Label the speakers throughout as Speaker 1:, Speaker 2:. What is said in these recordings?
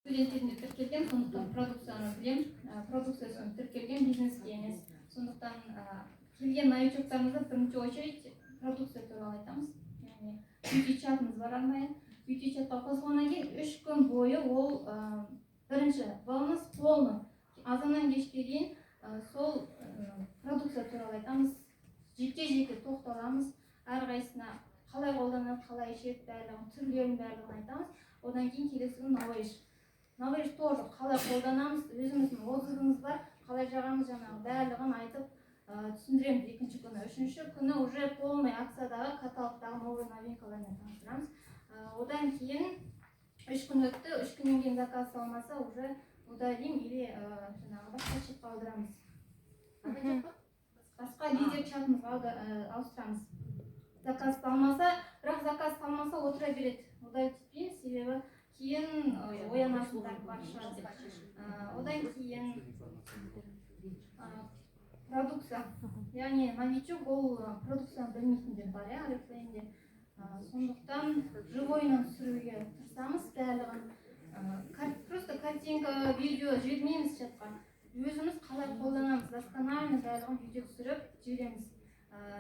Speaker 1: Студент ретінде тіркелген, сондықтан продукцияны білемін. Продукциясын тіркелген, бизнеске емес. Сондықтан келген новичоктарымызға бірінші очередь продукция туралы айтамыз. Яғни бьюти чатымыз бар арнайы. Бьюти чатқа қосылғаннан кейін 3 күн бойы ол бірінші wellness полный азаннан кешке дейін сол продукция туралы айтамыз, жеке жеке тоқталамыз, әрқайсысына қалай қолданады, қалай ішеді, барлығын, түрлерін, барлығын айтамыз. Одан кейін келесі күні Новейдж. Новейдж тоже қалай қолданамыз, өзіміздің отзывымыз бар, қалай жағамыз, жаңағы барлығын айтып, түсіндіреміз екінші күні. Үшінші күні уже полный акциядағы, каталогтағы новый новинкалармен таныстырамыз. Одан кейін 3 күн өтті, 3 күннен кейін заказ салмаса, уже удалим или жаңағы басқа чатқа аударамыз. Қандай чат бар? Басқа лидер чатымызға ауыстырамыз. Заказ салмаса, бірақ заказ салмаса, отыра береді, удалить етпейміз, себебі кейін оянатындар бар шығар деп. Одан кейін продукция, яғни новичок ол продукцияны білмейтіндер бар, иә, Орифлеймде. Сондықтан живойынан түсіруге тырысамыз барлығын. Просто картинка, видео жібермейміз чатқа, өзіміз қалай қолданамыз, досконально барлығын видео түсіріп жібереміз.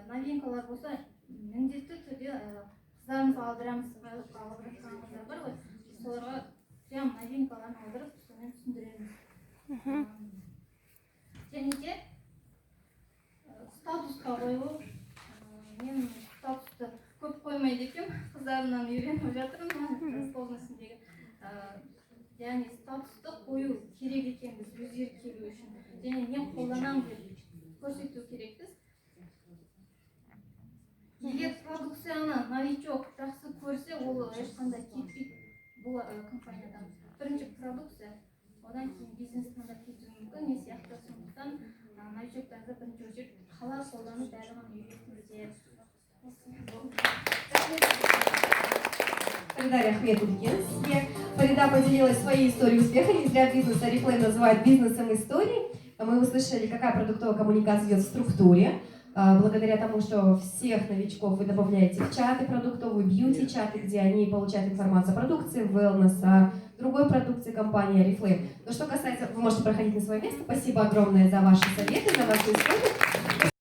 Speaker 1: Новинкалар болса, міндетті түрде қыздарымызға алдырамыз. Айлыққа алып жатқан қыздар бар ғой, соларға прям новинкаларын алдырып, сонымен түсіндіреміз. Және де статусқа қою. Мен статусты көп қоймайды екенмін, қыздарымнан үйреніп жатырмын должностіндегі. Яғни статусты қою керек екенбіз өздері келу үшін және мен қолданамын деп көрсету керекпіз. Егер продукцияны новичок жақсы көрсе, ол ешқандай кетпейді бұл компаниядан. Бірінші продукция, одан кейін бизнес таңдап кетуі мүмкін мен сияқты. Сондықтан новичоктарды бірінші очередь қалай қолдану, барлығын үйретіңіздер. Осы болды.
Speaker 2: Фарида, рахмет үлкен сізге. Фарида поделилась своей историей успеха. Не зря бизнес Oriflame называют бизнесом истории. Мы услышали, какая продуктовая коммуникация идет в структуре. Благодаря тому, что всех новичков вы добавляете в чаты продуктовые, бьюти-чаты, где они получают информацию о продукции, wellness, о другой продукции компании Oriflame. Но что касается... Вы можете проходить на свое место. Спасибо огромное за ваши советы, за вашу историю.